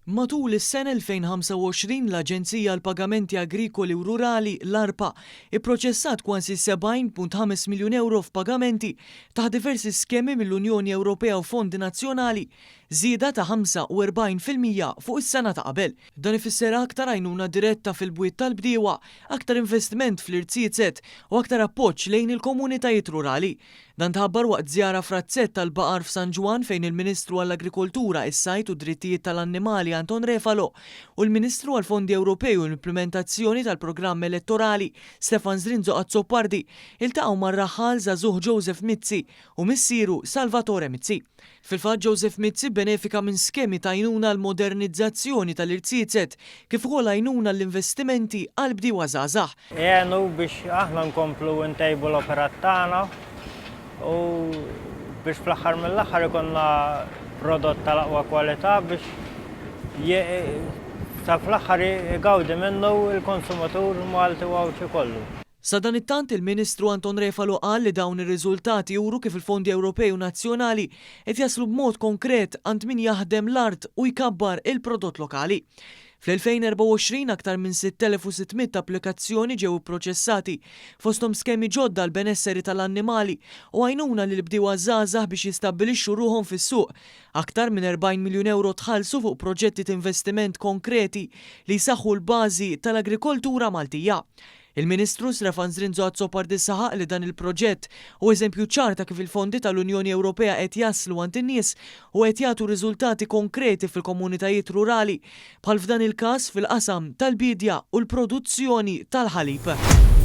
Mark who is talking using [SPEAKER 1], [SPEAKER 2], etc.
[SPEAKER 1] Matul is-sena 2025, l-Aġenzija għall-Pagamenti Agrikoli u Rurali, l-ARPA, ipproċessat kważi 70.5 miljun ewro f'pagamenti taħt diversi skemi mill-Unjoni Ewropea u fondi nazzjonali, żieda ta' 45% fuq is-sena ta' qabel. Dan ifisser aktar għajnuna diretta fil-bwiet tal-bdiewa, aktar investiment fl-irziezet u aktar appoġġ lejn il-komunitajiet rurali. Dan tħabbar waqt żjara f'razzett tal-baqar f'San Ġwann fejn il-Ministru għall-Agrikoltura, is-Sajd u d-Drittijiet tal-Annimali Anton Refalo u l-Ministru għall-Fondi Ewropej u l-Implimentazzjoni tal-Programm Elettorali Stefan Zrinzo Azzopardi iltaqgħu mar-raħħal żagħżugħ Joseph Mizzi u missieru Salvatore Mizzi. Fil-fatt Joseph Mizzi bbenefika minn skemi ta' għajnuna għall-modernizzazzjoni tal-irziezet kif ukoll għajnuna għall-investimenti għal bdiewa żgħażagħ.
[SPEAKER 2] Jgħinu biex aħna nkomplu ntejbu l-operat tagħna u biex fl-aħħar mill-aħħar ikollna prodott tal-aqwa kwalità biex sa fl-aħħar igawdi minnu l-konsumatur Malti u Għawdxi kollu.
[SPEAKER 1] Sadanittant, il-Ministru Anton Refalo qal li dawn ir-riżultati juru kif il-fondi Ewropej u nazzjonali qed jaslu b'mod konkret għand min jaħdem l-art u jkabbar il-prodott lokali. Fl-2024, aktar minn 6,600 applikazzjoni ġew ipproċessati, fosthom skemi ġodda għall-benesseri tal-annimali u għajnuna lill-bdiewa żgħażagħ biex jistabbilixxu ruħhom fis-suq. Aktar minn 40 miljun ewro tħallsu fuq proġetti t'investiment konkreti li jsaħħu l-bażi tal-agrikoltura Maltija. Il-Ministru Srefan Zrinzo Azzopardi saħaq li dan il-proġett hu eżempju ċar ta' kif il-fondi tal-Unjoni Ewropea qed jaslu għand in-nies u qed jagħtu riżultati konkreti fil-komunitajiet rurali, bħal f'dan il-każ fil-qasam tal-biedja u l-produzzjoni tal-ħalib.